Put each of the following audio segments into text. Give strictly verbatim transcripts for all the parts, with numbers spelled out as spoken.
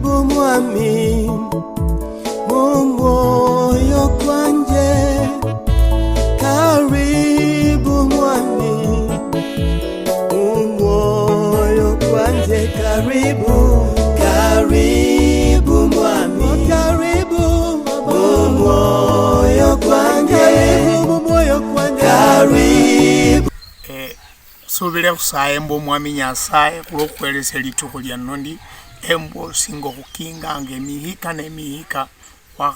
Mwami, mu mwoyo kwanje, karibu Mwami, mu mwoyo kwanje, karibu, karibu Mwami, karibu mu mwoyo kwanje, karibu mu mwoyo kwanje, karibu. Eh, Khusubile khusaye mbu Omwami Nyasaye khulwokhukhwelesia litukhu lia nondi, embwosi nga okhukinganga emihika nemihika, khwa-,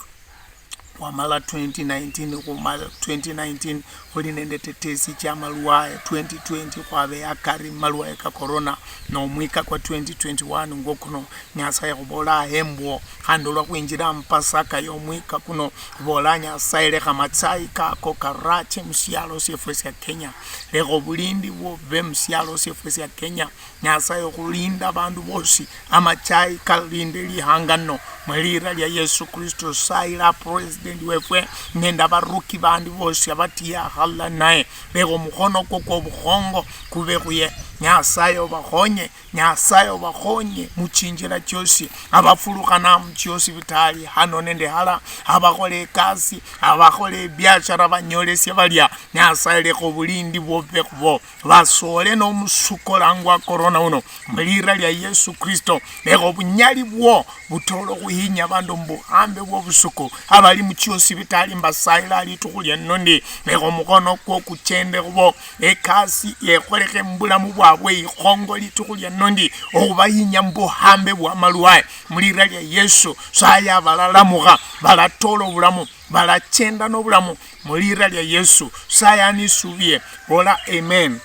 khwamala twenty nineteen, khumala twenty nineteen, khuli nende tetesi chia malwaye, twenty twenty khwabe akari mumalwaye ka corona, nomwika kwa twenty twenty-one ngwo kuno, Nyasaye khubola embwo, khandi olwa khwinjila mupasaka yomwika kuno, khubola Nyasaye lekha matsayi kako karache musialo siefwe sia Kenya. Lekha obulindi bwo bube musialo siefwe sia Kenya. Nyasaye okhulinda abandu bosi, amachayi kalinde lihanga lino. Mwelira lia Yesu Kristo, sayila president wefwe nende abaruki bandi bosi abatiya halala naye. Lekha omukhono kwo kwobukhongo kube khuye. Nyasaye obakhonye, Nyasaye obakhonye muchinjila chiosi. Abafulukhana muchiosipitali hano nende hala, abakhola ekasi, abakhola ebiashara, banyolesia balia. Nyasaye lekha obulindi bwo bube khubo. Basoole nomusuko olangwa korona uno, mulira lia Yesu Kristo. Lekha obunyali bwo butole okhuhinya abandu mubuhambe bwobusuku. Abali muchiosipitali mbasayila litukhu lia nondi, lekha omukhono kwo kuchende khubo. Ekasi yekholekhe mubulamu bwabwe ikhongo litukhu lia nondi, okhubahinya mubuhambe bwamalwaye. Mulira lia Yesu, saya balalamukha, balatola obulamu, balachenda nobulamu. Mulira lia Yesu, saya nisubie, bola amen.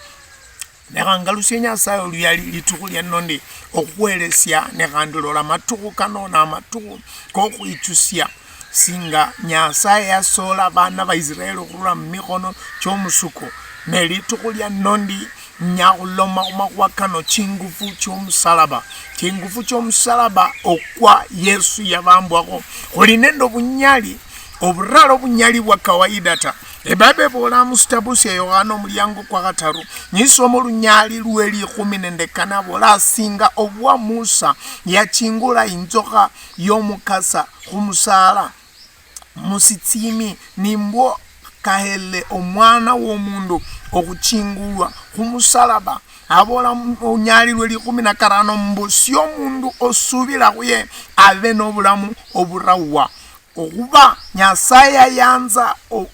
Lekha ngalusie Nyasaye oluyali litukhu lia nondi okhukhwelesia, ne khandi lola amatukhu kano namatukhu kokhwichusia, singa Nyasaye yasoola abana ba Israeli okhurula mumikhono chiomusuku, ne litukhu lia nondi nyala khuloma khumakhuwa kano, chingufu chiomusalaba, chingufu chiomusalaba okwa Yesu yabambwakho. Khuli nende obunyali, oburala obunyali bwa kawaida ta. Ebible ebola musitabu sia Yohana omuliango kwa khataru, nisoma olunyali lwe likhumi nende kane, abola, singa obwa Musa yachingula inzokha yomukasa khumusaala musitsimi, nimbwo kahele omwana womundu okhuchingulwa khumusalaba. Abola mu-, olunyali lwe likhumi na karano mbu, siomundu osubila khuye abe nobulamu oburauwa. Okhuba Nyasaye yayanza o-,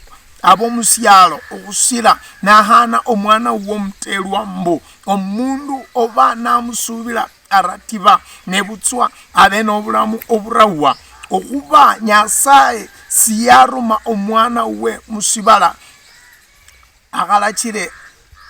abomusialo okhusila nahana omwana wuwe omutelwa, mbu omundu oba namusuubila aratiba, nebutswa abe nobulamu oburauwa. Okhuba Nyasaye siyaruma omwana wuwe musibala akhalachile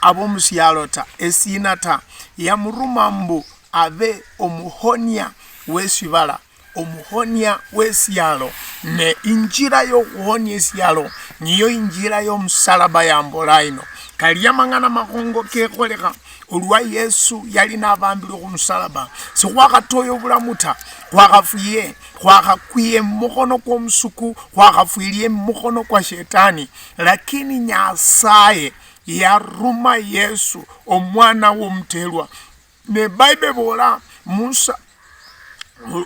abomusialo ta, esina ta, yamuruma mbu abe omuhonia wesibala, omuhonia wesialo. Ne injila yokhuhonia esialo niyo injila yomusalaba yambola ino. Kali amang'ana makhongo kekholekha olwa Yesu yali nabambilwe khumusalaba. Sikhwakhatoya obulamu ta, khwakhafwiye, khwakhakwiye mumukhono kwomusuku, khwakhafwilie mumukhono kwa Shetani. Lakini Nyasaye yaruma Yesu, omwana womutelwa. Ne Bible ebola, Musa,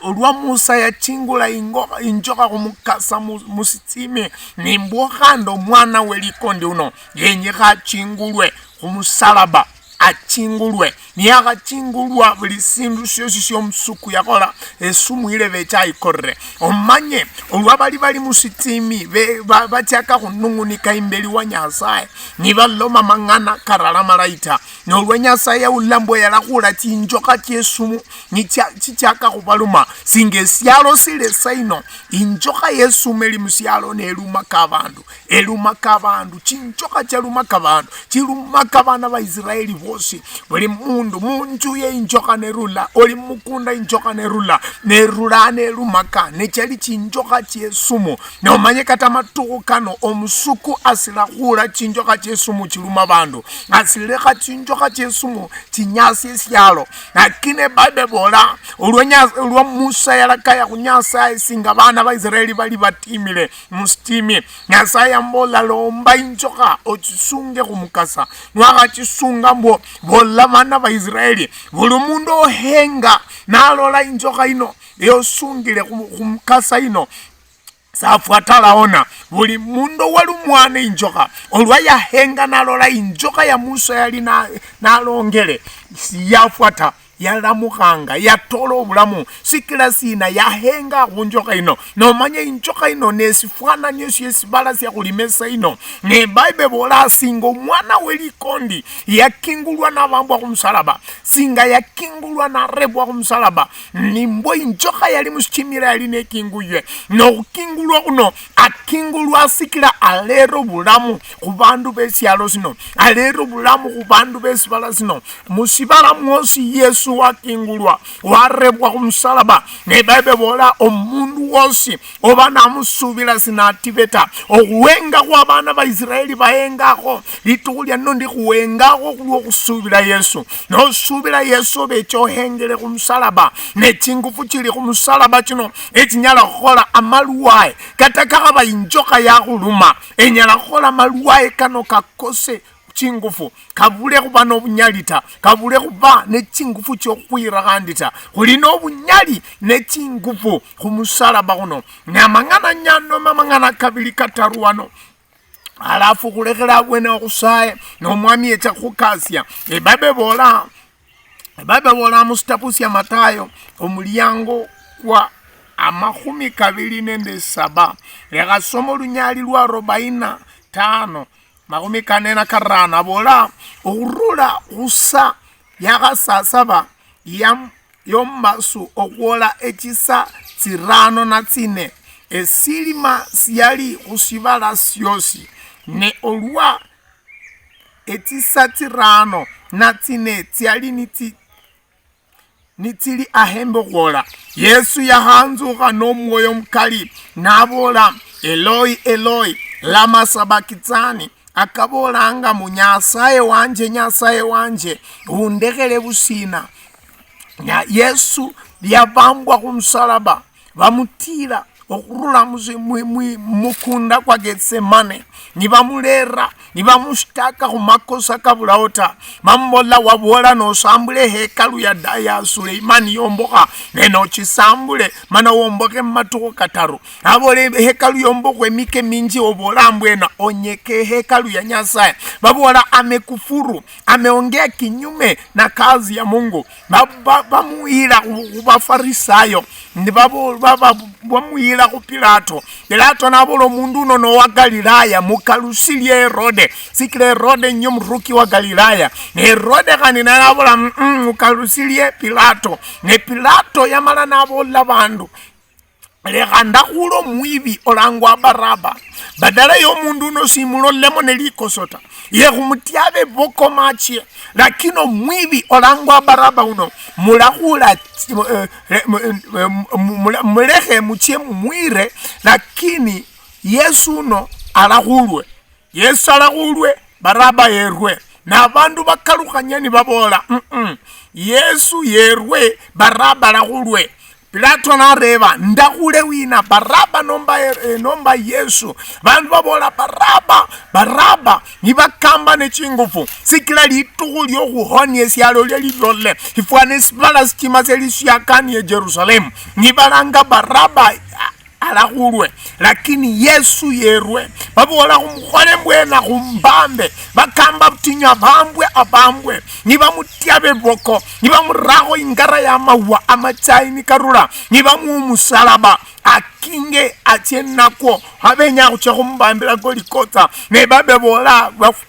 olwa Musa yachingula ingo-, injokha khumukasa mu-, musitsimi, nimbwo khandi omwana we likondi uno yenyekha achingulwe khumusalaba, achingulwe. Niyakhachingulwa, buli sindu siosi siomusuku yakhola, esumu ile becha ikorere. Omanye, olwa bali bali musitsimi, be-, ba-, bachaka khunung'unika imbeli wa Nyasaye, nibaloma mang'ana karala malayi ta. Nolwa Nyasaye yawulila mbu yalakhula chinjokha chiesumu, nichia-, chichaka khubaluma, singa esialo sili esaino, injokha yesumu eli musialo nelumaka abandu, elumaka abandu, chinjokha chialumaka abandu, chilumaka abana ba Israeli bosi, buli mundu munju ye injokha nerula, oli mumukunda injokha nerula, nerula nelumaka, nechali chinjokha chiesumu. Nomanye kata amatukhu kano, omusuku asila khula chinjokha chiesumu chiluma abandu, asilekha chinjokha chiesumu chinyasia esialo. Lakini Bible ebola, olwa Nya-, olwa Musa yalakaya khu Nyasaye singa abana ba Israeli bali batimile musitimi, Nyasaye yamubola, lomba injokha ochisunge khumukasa. Niwakhachisunga mbwo, bola abana ba Israeli, buli mundu ohenga nalola injokha ino, Yosungile khu-, khumukasa ino, safwata alaona. Buli mundu owalumwa ne injokha, olwa yahenga nalola injokha ya Musa yali na-, nalongele, siyafwa ta, yalamukhanga, yatola obulamu. Sikila sina? Yahenga khunjokha ino. Nomanya injokha ino nesifwananio siesibala sia khulimesa ino. Ne Bible bola, singa omwana we likondi yakingulwa nabambwa khumusalaba, singa yakingulwa narebwa khumusalaba, nimbwo injokha yali musichimila yali nekinguywe. Nokhukingulwa khuno, akingulwa sikila alera obulamu khubandu besialo sino, alera obulamu khubandu besibala sino. Musibala mwosi Yesu wakingulwa, warebwa khumusalaba. Ne Bible bola, omundu wosi oba namusubila sinatibe ta. Okhuwenga khwa abana ba Israeli bahengakho, litukhu lia nno ndi khuwengakho khulwo khusubila Yesu. Nosubila Yesu obecha ohengele khumusalaba, ne chingufu chili khumusalaba chino echinyala khukhola amalwaye, kata kakhaba injokha yakhuluma, enyala khukhola amalwaye kano kakose chingufu, kabule khuba nobunyali ta, kabule khuba ne chingufu chiokhwira khandi ta. Khuli nobunyali ne chingufu khumusalaba khuno. Ne amang'ana nyano, amang'ana kabili kataru ano, alafu khulekhele abwene okhusaye, nomwami yecha khukasia. Ebabe bola, ebabe bola musitapu sia Matayo, omuliango kwa amakhumi kabili nende saba. Lekha somo lunyali lwa arobaini na tano, makhumi kane na karano, abola, okhurula khusa yakhasasaba ya, yomumasu okhwola echisa tsirano na tsine, esilima siali khusibala siosi, ne olwa etsisa tsirano na tsine tsiali nitsi-, nitsili ahembi okhwola, Yesu yahanzukha nomwoyo mukali, nabola, "Eloi, Eloi, lama sabakitsani?" Akaboolanga mu, "Nyasaye wanje, Nyasaye wanje, undekhele busina?" Nya-, Yesu yabambwa khumusalaba, bamutila okhurula musi-, mwi-, mwi-, mukunda kwa Getsemane, nibamulera, nibamushtaka khumakosa kabulaho ta. Bamubola, "Waboola nosambule hekalu ya da-, ya Suleimani yombokha, ne nochisambule, mana wombokhe mumatukhu kataru." Nabola, "Hekalu yombokhwe emika eminji, obola mbwena onyeke hekalu ya Nyasaye?" Babola, "Amekufuru, ameongea kinyume na kazi ya Mungu." Ba-, ba-, bamuyila khu, khu Bafarisayo, ni babo-, ba-, ba-, bamuyila khu Pilato. Pilato nabola, "Omundu uno nowa Galilaya, mukalusilie Herode, sikila Herode niye omuruki wa Galilaya." Ne Herode khandi naye nabola, "Mm, mm, mukalusilie Pilato." Ne Pilato yamala nabola bandu, "Lekha ndakhule omwibi olangwa Baraba, badala yomundu uno simulolemo ne likoso ta. Ye khumutiabe boko machie, lakini omwibi olangwa Baraba uno mulakhula, eh, eh, mu-, eh, mu-, mula-, mulekhe muchie mumwire, lakini Yesu uno alakhulwe." Yesu alakhulwe, Baraba yerwe. Nabandu bakalukhanya nibaboola, "Mm-mm, Yesu yerwe, Baraba alakhulwe." Pilato nareeba, "Ndakhule wina, Baraba nomba, eh, nomba Yesu?" Bandu baboola, "Baraba, Baraba," nibakamba nechingufu, sikila litukhu liokhuhonia esialo liali lilole, ifwana esibala sichima siali siakanie Jerusalemu, nibalanga Baraba alakhulwe, lakini Yesu yerwe. Baboola, "Khumukhole mbwena, khumbambe." Bakamba butinyu, "Abambwe, abambwe." Nibamutia beboko, nibamurakho ingara ya mawa, amachayi nikarula, nibamuwa omusalaba, akinge achie nakwo, abenya khuchia khumubambila Golikota. Ne baboola, baf-,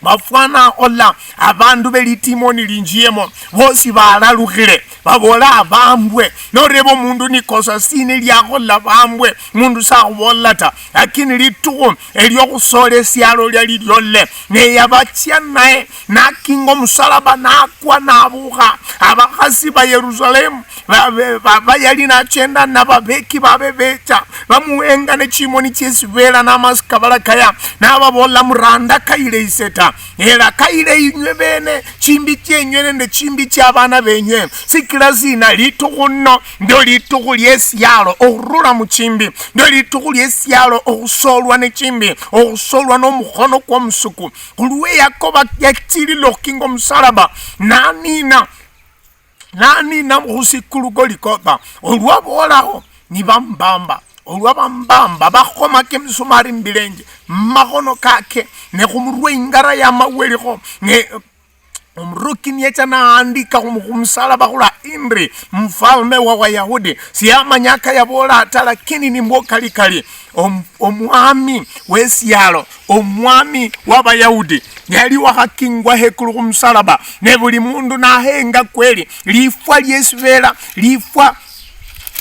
bafwana ola, abandu belitimoni linjiemo, bosi balalukhile, babola, "Abambwe." Noreba omundu, "Nikosa sina liakhola?" "Abambwe." Mundu sakhubola ta, lakini litukhu eliokhusola esialo liali liole, ne yabachia naye, nakinga omusalaba, nakwa, nabukha. Abakhasi ba Yerusalemu, ba, ba, ba, bayali nachenda nabo, abeki babe becha, bamuhenga nechimoni chiesibela namasika balakaya, nababola, "Murandakayile ise ta, erakayile inywe bene, chimbi chienywe nende chimbi chiabana benywe. Sikila sina? Litukhu nno ndio litukhu liesialo okhurula muchimbi, ndio litukhu liesialo okhusolwa nechimbi, okhusolwa nomukhono kwomusuku." Khulwe Yakoba yachilila okhukinga omusalaba, nanina. Naniina khusikulu Golikotha, olwa boolaho nibambamba, olwa bambamba, bakhomaka emisumari mubilenje, mumakhono kake, ne khumurwe ingara yamawelikho, ne omuruki niyecha naandika khumu-, khumusalaba khula, Indri, mfalme wa Wayahudi. Siyamanya aka yaboola ta, lakini nimbwo kali kali. Om-, omwami wesialo, omwami wabayahudi, yali wakhakingwa hekulu khumusalaba, ne buli mundu nahenga kweli lifwa liesibela, lifwa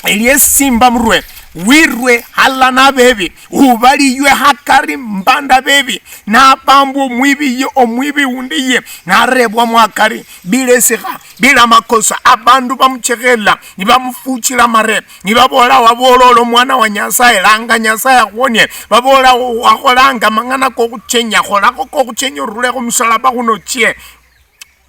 eliesimba murwe, wirwe halala nabebi, ubaliywe hakari mbanda bebi, nabambwa omwibi ye, omwibi undi ye, narebwamo hakari, bilesikha, bila makosa, abandu bamuchekhela, nibamufuchila mare, nibabola, "Waboola oli omwana wa Nyasaye, langa Nyasaye akhuonie." Babola, "Wakholanga mang'ana kokhuchenya, kholakho kokhuchenya orule khumusalaba khuno ochie."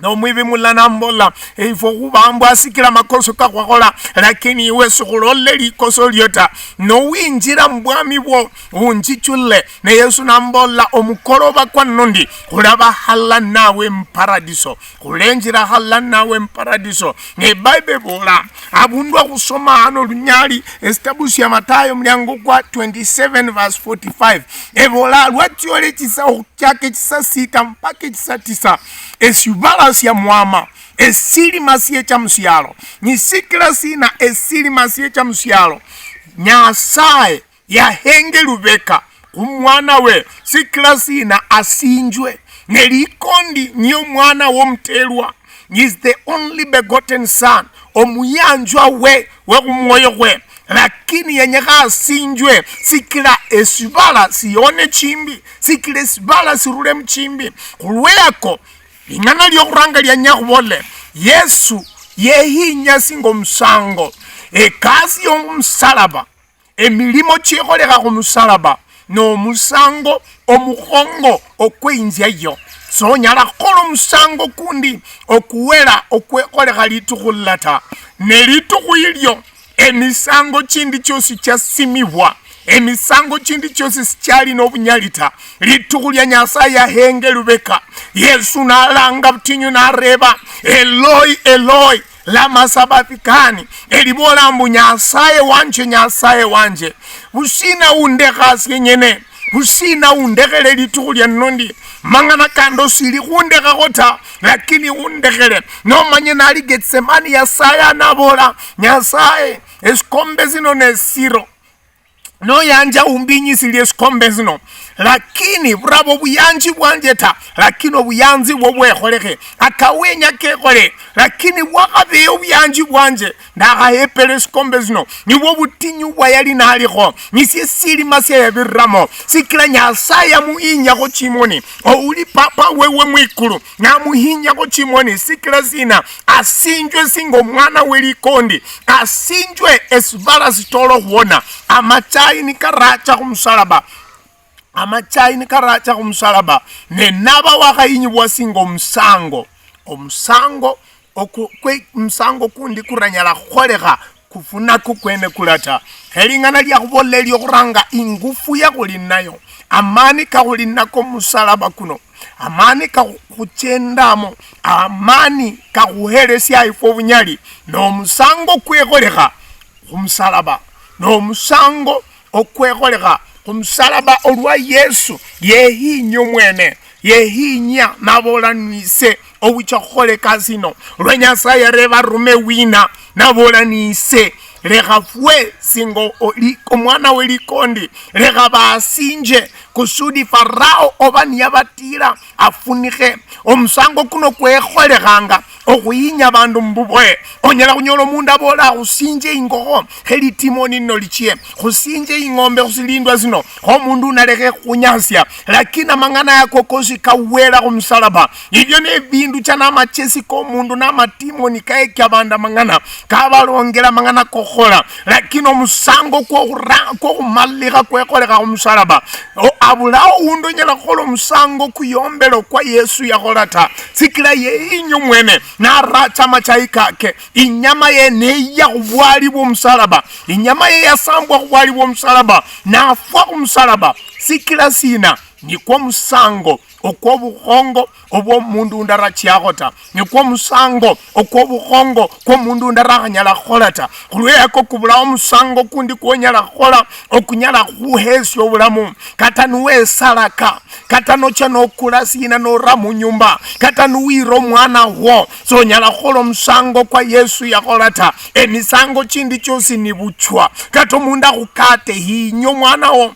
Nomwibi mulala nambola, "Efwe khubambwa sikila makoso kakhwakhola, lakini iwe sikhulolile likoso lio ta. Nowinjila mubwami bwo, unjichulile." Ne Yesu nambola, "Omukoloba kwa nondi, khulaba halala nawe muparadiso. Khulenjila halala nawe muparadiso." Ne Bible ibola, abundu akhusoma hano lunyali, esitabu sia Matayo, muliango kwa twenty-seven verse forty-five, ebola, "Lwatsiola echisa, okhuchaka echisa sita mpaka echisa tisa, esibala sia mwama, esilima siecha musialo." Nisikila sina esilima siecha musialo? Nyasaye yahenge lubeka khumwana we, sikila sina asinjwe. Ne likondi niye omwana womutelwa, is the only begotten son, omuyanjwa we, we khumwoyo khwe. Lakini yenyekha asinjwe, sikila esibala sione chimbi, sikila esibala sirule muchimbi. Khulweyako, ling'ana liokhuranga lianya khubolele, Yesu yehinya singa omusango, ekasi yomusalaba, emilimo chiekholekha khumusalaba, nomusango omukhongo okweinzia yo. Sonyala khukhola omusango kundi okuwela okwekholekha litukhu lila ta. Ne litukhu ilio, emisango chindi chiosi chiasimibwa, emisango chindi chiosi sichiali nobunyali ta. Litukhu lia Nyasaye yahenge lubeka, Yesu nalanga butinyu nareba, "Eloi, Eloi, lama sabachthani?" Elibola mbu, "Nyasaye wanje, Nyasaye wanje, bushina undekha sienyene? Bushina undekhele litukhu lia nondi?" Mang'ana kando sili khundekhakho ta, lakini undekhele. Nomanye nali Getsemani, Nyasaye anabola, "Nyasaye, esikombe sino nesiro. Noyanja umbinyisilie esikombe sino, lakini buraba obuyanji bwanje ta, lakini obuyanzi bwo bwekholekhe. Akawenya kekhole, lakini bwakhabeya obuyanji bwanje, ndakhahepela esikombe sino." Nibwo obutinyu bwa yali nalikho, nisio esilima sia yabiriramo, sikila Nyasaye yamuhinyakho chimoni. Ouli Papa wewe mwikulu namuhinyakho chimoni, sikila sina? Asinjwe singa omwana we likondi, asinjwe esibala sitola okhuona, amachayi nikaracha khumusalaba, amachayi nikaracha khumusalaba, ne naba wakhayinyibwa singa omusango, omusango oku-, kwe-, omusango kundi kuranyala khukholekha kufunako kwene kula ta. Kheling'ana liakhubolela eliokhuranga ingufu yakhuli nayo, amani kakhuli nako mumusalaba kuno, amani kakhuchendamo, amani kakhuhelesia ifwe obunyali, nomusango kwekholekha khumusalaba, nomusango okwekholekha khumusalaba olwa Yesu yehinya omwene, yehinya nabola, "Nise owicha khukhola ekasi ino." Olwa Nyasaye yareba, "Arume wina?" Nabola, "Nise." Lekha fwe singa oli omwana we likondi, lekha basinje, kusudi Farao oba niyabatira afunikhe. Omusango kuno kwekholekhanga okhuyinya abandu mububoye. Onyala khunyola omundu abola, "Khusinje ingokho, khe litimoni lino lichie, khusinje ing'ombe khusilindwa sino, kho omundu unalekhe khunyasia." Lakini amang'ana yako kosi kawela khumusalaba. Ibyo nebindu cha namachesi komundu namatimoni kaekia abandu amang'ana, kabalongela amang'ana kokhola. Lakini omusango kwokhura-, kwokhumalikha kwekholekha khumusalaba, o-, abulao undi onyala khukhola omusango kuyombela okwa Yesu yakhola ta, sikila yeyinya omwene naracha amachayi kake. Inyama ye neya khubwali bwomusalaba, inyama ye yasambwa khubwali bwomusalaba, nafwa khumusalaba. Sikila sina? Nikwo omusango okwobukhongo obwomundu undi arachiakho ta, nikwo omusango okwobukhongo kwomundu undi arakhanyala khukhola ta. Khulweyako kubulaho omusango kundi kwonyala khukhola okunyala khuhesia obulamu. Kata niwesalaka, kata nocha nokula sina nora munyumba, kata niwira omwana wo, sonyala khukhola omusango kwa Yesu yakhola ta. Emisango chindi chiosi ni buchwa. Kata omundu akhukate, hinya omwana wo,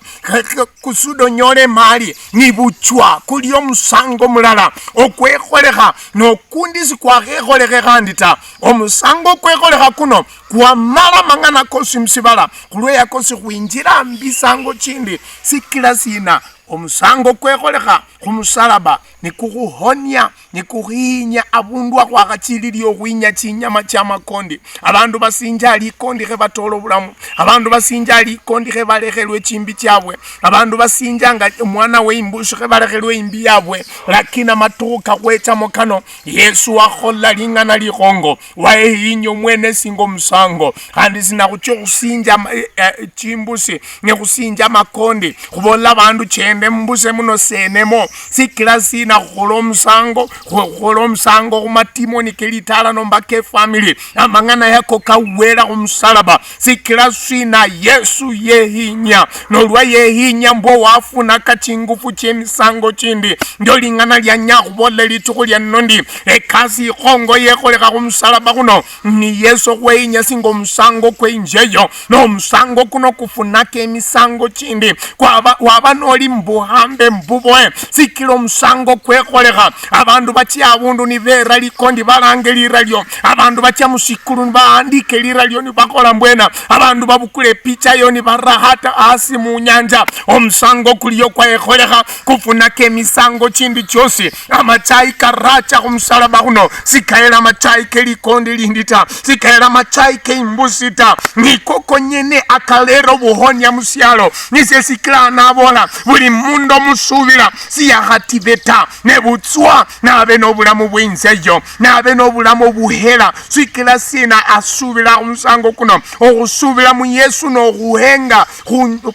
kusudi onyole emali, ni buchwa. Kuli omusango mulala okwekholekha, nokundi sikwakhekholekhe khandi ta. Omusango okwekholekha kuno kwamala amang'ana kosi musibala, khulweyako sikhwinjila mbisango chindi. Sikila sina? Omusango kwekholekha khumusalaba nikukhuhonia, nikukhiinya abundu akhwakhachilili okhwinya chinyama chiamakondi. Abandu basinja likondi khebatoola obulamu. Abandu basinja likondi khebalekhelwe chimbi chiabwe. Abandu basinjanga omwana weimbusi khebalekhelwe imbi yabwe. Lakini amatukhu kakhwechamo kano, Yesu wakhola ling'ana likhongo, wayehinya omwene singa omusango. Khandi sinakhucha okhusinja ama-, eh, eh, chimbusi, ne khusinja amakondi, khubola abandu, chende mubuse muno senemo. Sikila sina? Khukhola omusango, khu-, khukhola omusango khumatimoni kelitala nomba kefamily. Amang'ana yako kawela khumusalaba. Sikila sina? Yesu yehinya. Nolwa yehinya mbwo wafunaka chingufu chiemisango chindi. Ndio ling'ana lianya khubolela litukhu lia nno ndi, ekasi ikhongo yekholekha khumusalaba khuno ni Yesu okhweyinya singa omusango kweinjeyo. Nomusango kuno kufunaka emisango chindi. Kwaba, waba noli mbuhambe mbuboe, sikila omusango kwekholekha. Abandu bachia abundu nibera likondi balange lira lio. Abandu bachia musikulu nibahandike lira lio nibakhola mbwena. Abandu babukule epicha yo nibara hata asi munyanja. Omusango kuliyo kwekholekha, kufunaka emisango chindi chiosi. Amachai karacha khumusalaba khuno sikayela amachai kelikondi lindi ta, sikayela amachai keimbusi ta. Niko konyene akalera obuhonia musialo. Nisie sikila nabola, buli mundu omusubila siyakhatibe ta, nebutswa nabe nobulamu bweinzeyo, nabe nobulamu obuhela. Sikila sina? Asubila khumusango kuno. Okhusubila mu Yesu nokhuhenga khu-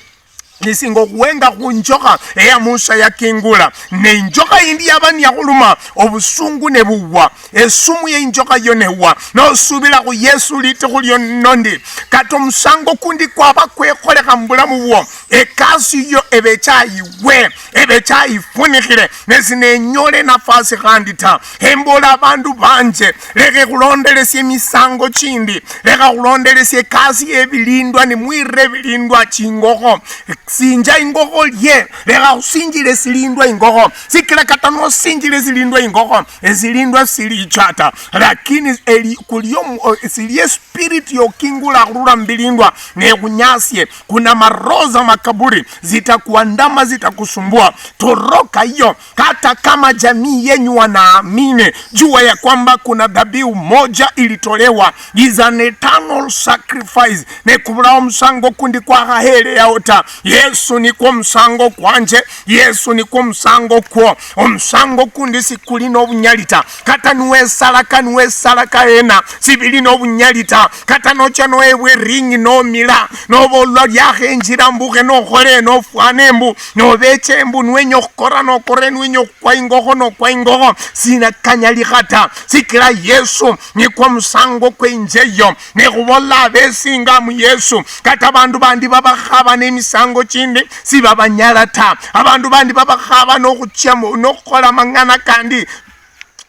nisinga okhuhenga khunjokha eya Musa yakingula. Ne injokha yindi yaba niyakhuluma, obusungu nebuwa, esumu yeinjokha yo newa. Nosubila khu Yesu litukhu liono ndi, kata omusango kundi kwaba kwekholekha mubulamu bwo, ekasi yo ebecha iwe, ebecha ifunikhile, ne sinenyole nafasi khandi ta. Embola abandu banje, lekhe khulondelesia emisango chindi, lekha khulondelesia ekasi yebilindwa, nimwirire ebilindwa chingokho. Sinja ingokho lie, lekha khusinjile esilindwa ingokho, sikila kata nosinjile esilindwa ingokho, esilindwa silicha ta, lakini eli-, kuliyo mu-, o-, silie spirit yokingula khurula mubilindwa, nekhunyasie. Kuna maroho za makaburi zitakuandama, zitakusumbua. Toroka hiyo. Hata kama jamii yenyu wanaamini, jua ya kwamba kuna dhabihu moja ilitolewa, is an eternal sacrifice. Nekubulaho omusango kundi kwakhaheleyao ta. Yesu nikwo omusango kwanje, Yesu nikwo omusango kwo. Omusango kundi sikuli nobunyali ta. Kata niwesalaka, niwesalaka ena, sibili nobunyali ta. Kata nocha noebwa eringi nomila, nobolwa liakhenjila mbukhe nokhole nofwane mbu, nobeche mbu niwenya okhukora nokore, niwenya okhukwa ingokho nokwa ingokho, sina kanyalikha ta. Sikila Yesu nikwo omusango kwe injeyo. Nekhubola abesinga mu Yesu, kata abandu bandi babakhaba nemisango chindi, sibabanyala ta. Abandu bandi babakhaba nokhuchia mu-, nokhukhola amang'ana kandi,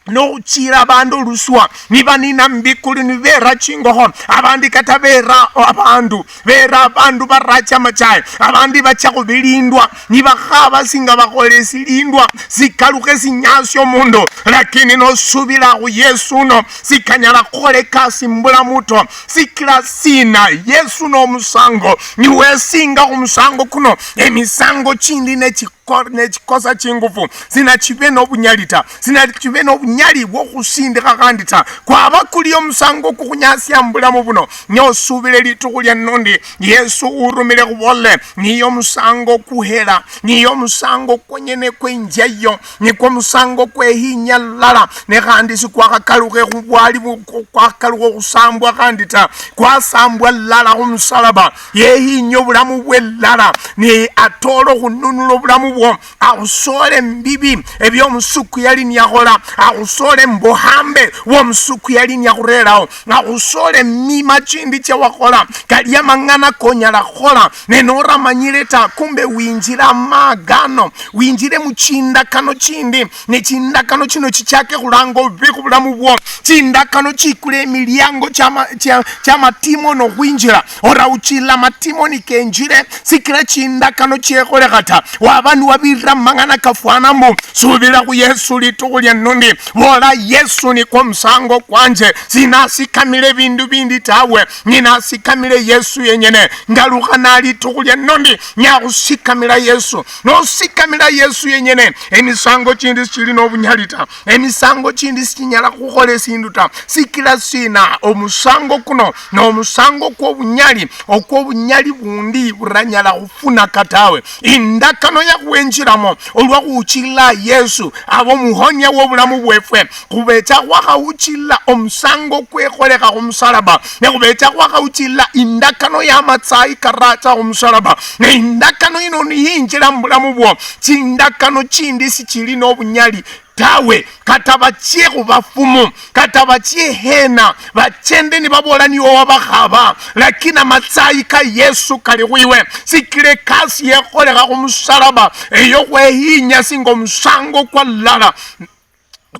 nokhuchira abandu oluswa, nibanina mubikulu nibera chingokho, abandi kata bera abandu, bera abandu baracha amachai, abandi bacha khubilindwa, nibakhaba singa bakhola esilindwa, sikalukhe sinyasia omundu. Lakini nosubila khu Yesu uno, sikanyala khukhola ekasi mubulamu to. Sikila sina? Yesu nomusango, niwesinga khumusango kuno, emisango chindi nechi- ko-, nechikosa chingufu, sinachibe nobunyali ta, sinachibe nobunyali bwokhusindikha khandi ta. Kwaba kuli omusango kukhunyasia mubulamu buno, nosubile litukhu lia nondi Yesu urumile khubolele, niyo omusango kuhela, niyo omusango kwenyene kwenjeyo, nikwo omusango kwehinya lala, ne khandi sikwakhakalukhe khubwali bu-, ku-, kwakhakalukha okhusambwa khandi ta, kwasambwa lala khumusalaba, yehinya obulamu bwe lala, ne atola okhununula obulamu wo, akhusoole mubibi ebyo omusuku yali niyakhola, akhusoole mubuhambe bwo omusuku yali niyakhurelawo, akhusoole mima chindi chawakhola, kali amang'ana konyala khukhola, ne noramanyire ta, kumbe winjira amagano, winjire muchindakano chindi, ne chindakano chino chichake khulanga obubi khubulamu bwo, chindakano chikule emiliango chama-, cha-, chamatimo nokhwinjira, orauchila matimo nikenjire, sikila chindakano chiekholekha ta, waba niwabirira mumang'ana kafwana mbu, subira khu Yesu litukhu lia nundi, bola, "Yesu nikwo musango kwanje, sinasikamile ebindu bindi tawe, ninasikamile Yesu yenyene." Ngalukha nalitukhu lia nundi, nyakhusikamila Yesu. Nosikamila Yesu yenyene, emisango chindi sichili nobunyali ta, emisango chindi sichinyala khukhola esindu ta. Sikila sina? Omusango kuno nomusango kwobunyali, okwobunyali bundi buranyala khufunaka tawe. Indakano yakhwenjiramo olwa khuchila Yesu aba omuhonia wobulamu bwefwe, khubecha khwakhauchila omusango kwekholekha khumusalaba, ne khubecha khwakhauchila indakano yamatsayi karacha khumusalaba. Ne indakano yino niyinjila mubulamu bwo, chindakano chindi sichili nobunyali tawe. Kata bachie khubafumu, kata bachie hena, bachende nibabola niwe wabakhaba, lakini amatsayi ka Yesu kali khwiwe, sikila ekasi yekholekha khumusalaba eyo khwehinya singa omusango kwalala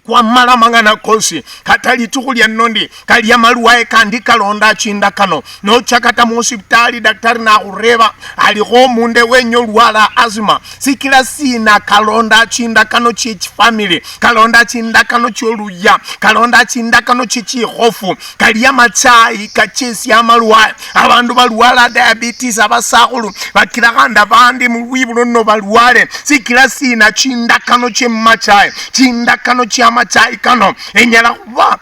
kwamala amang'ana kosi. Kata litukhu lia nundi, kali amalwaye kandi kalonda chindakano. Nocha kata muhosipitali, daktari nakhureba, alikho omundu ewenyu olwala asima. Sikila sina? Kalonda chindakano chiechifamily, kalonda chindakano chioluya, kalonda chindakano chiechikhofu. Kali amachayi kachesia amalwaye. Abandu balwala diabetes, abasakhulu bakira khandi abandi mulwibulo luno balwale. Sikila sina? Chindakano chie mumachayi, chindakano chia machayi kano. Enyala khuba,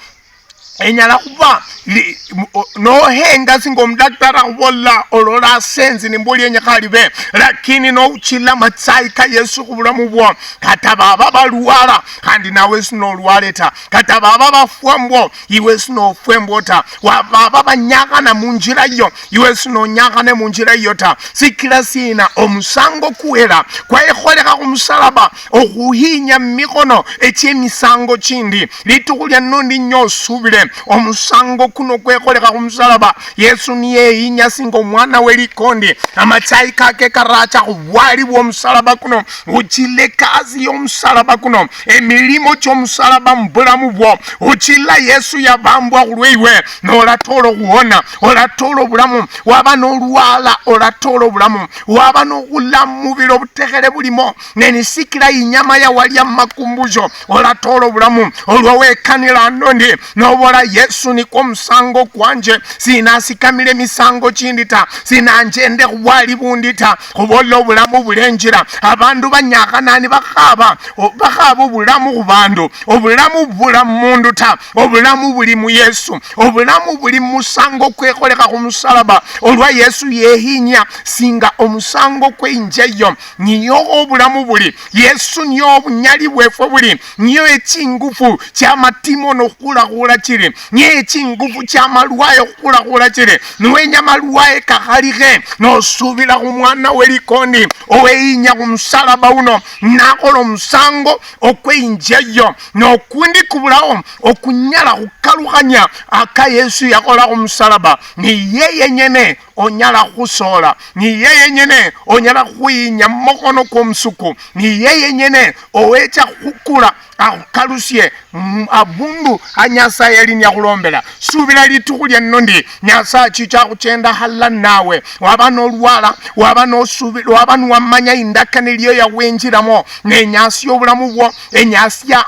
enyala khuba li-, mu-, o-, nohenga singa omudaktari akhubola olola asenzi nimbwo lienyekha libe, lakini nouchila machayi ka Yesu khubulamu bwo, kata baba balwala, khandi nawe sinolwale ta, kata baba bafwa mbwo, iwe sinofwe mbwo ta, wa baba banyakhana munjira iyo, iwe sinonyakhane munjira iyo ta. Sikila sina? Omusango kuwela kwekholekha khumusalaba okhuhinya mumikhono echiemisango chindi. Litukhu lia nundi nyo osubile omusango kuno kwekholekha khumusalaba, Yesu niyeyinya singa omwana welikondi, amachayi kake karacha khubwali bwomusalaba kuno, uchile ekasi yomusalaba kuno, emilimo chiomusalaba mubulamu bwo, uchila Yesu yabambwa khulweiwe, nolatola okhuwona, olatola obulamu, waba nolwala, olatola obulamu, waba nokhula mumubili obutekhele bulimo, ne nisikila inyama yawalia mumakumbusho, olatola obulamu. Olwa wekanila ano ndi, nobola, "Yesu nikwo omusango kwanje, sinasikamile emisango chindi ta, sinanjende khubwali bundi ta." Khubola obulamu bulenjira. Abandu banyakhana nibakhaba, o-, bakhaba obulamu khubandu. Obulamu bubula mumundu ta. Obulamu buli mu Yesu. Obulamu buli mumusango kwekholekha khumusalaba. Olwa Yesu yehinya singa omusango kweinjia iyo, niyo obulamu buli. Yesu niyo obunyali bwefwe buli. Niyo echingufu chia matimo nokhulakhula chili. Niyo echingufu chia malwaye okhulakhula chili. Niwenya malwaye kakhalikhe, nosubila khumwana welikondi oweyinya khumusalaba uno, nakhola omusango okweinjia iyo, nokundi kubulaho okunyala khukalukhania aka Yesu yakhola khumusalaba. Niye yenyene onyala khusoola, niye yenyene onyala khukhwiyinya mumukhono kwomusuku, niye yenyene owecha khukula akhukalusie, mm, abundu ha Nyasaye yali niyakhulombela. Subila litukhu lia nno ndi Nyasaye achicha khuchenda halala nawe. Waba nolwala, waba nosubi-, waba niwamanya indakano iliyo yawenjilamo, nenyasia obulamu bwo, enyasia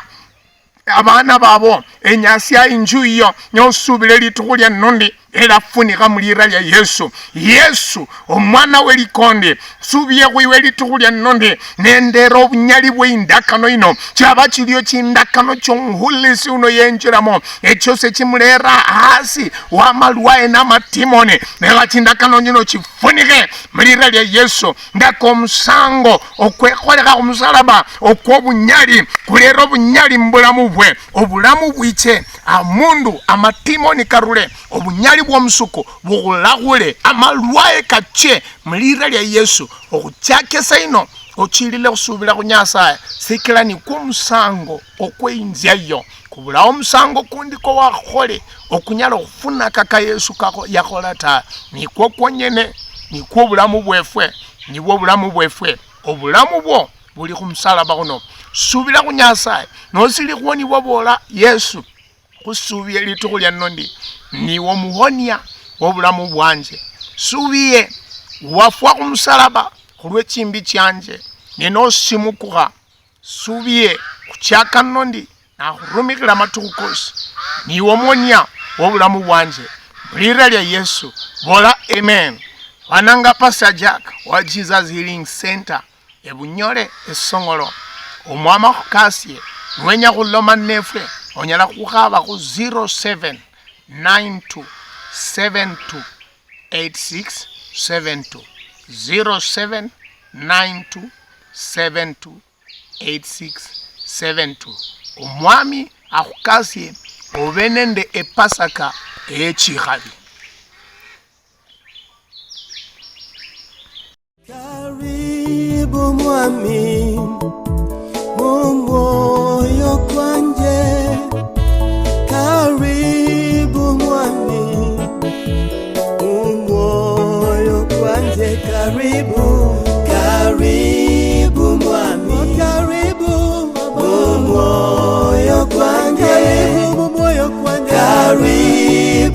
abaana babo, enyasia inju yiyo, nosubile litukhu lia nno ndi elafunikha mulira lia Yesu. Yesu, omwana welikondi, subie khwiwe litukhu lia nno ndi, nendera obunyali bwe indakano ino, chiaba chilio chindakano chiomuhulisi uno yenjiramo, echio sechimulera hasi wamalwaye namatimoni, nera chindakano chino chifunikhe mulira lia Yesu. Ndaka omusango okwekholekha khumusalaba okwobunyali, kulera obunyali mubulamu bwe, obulamu bwiche, amundu amatimoni karule, obunyali bwomusuku bukhulakhule, amalwaye kache mulira lia Yesu. Okhuchaka esaa ino, Ochilile khusuubila khu Nyasaye, sikila nikwo omusango okwe inzia yiyo. Kubulaho omusango kundi kwa wakhole okunyala okhufunaka ka Yesu kako yakhola ta. Nikwo kwonyene, nikwo obulamu bwefwe, nibwo obulamu bwefwe. Obulamu bwo buli khumusalaba kuno. Subila khu Nyasaye, nosili khuwonibwa, boola, "Yesu, khusuubie litukhu lya nno ndi, niwe omuhonia wobulamu bwanje. Suubie wafwa khumusalaba khulwe chimbi chianje, ne nosimukukha. Suubie khuchaka nno ndi, nakhurumikhila amatukhu kosi, niwe omuhonia wobulamu bwanje." Mulira lya Yesu, boola, "Amen." Wananga Pastor Jack wa Jesus Healing Center, ebunyole esongolo. Omwami akhukasie. Niwenya khuloma nefwe, onyala khukhaba khu zero seven nine two seven two eight six seven two, zero seven nine two seven two eight six seven two. Omwami akhukasie, obe nende epasaka eyechikhabi. Karibu mwami,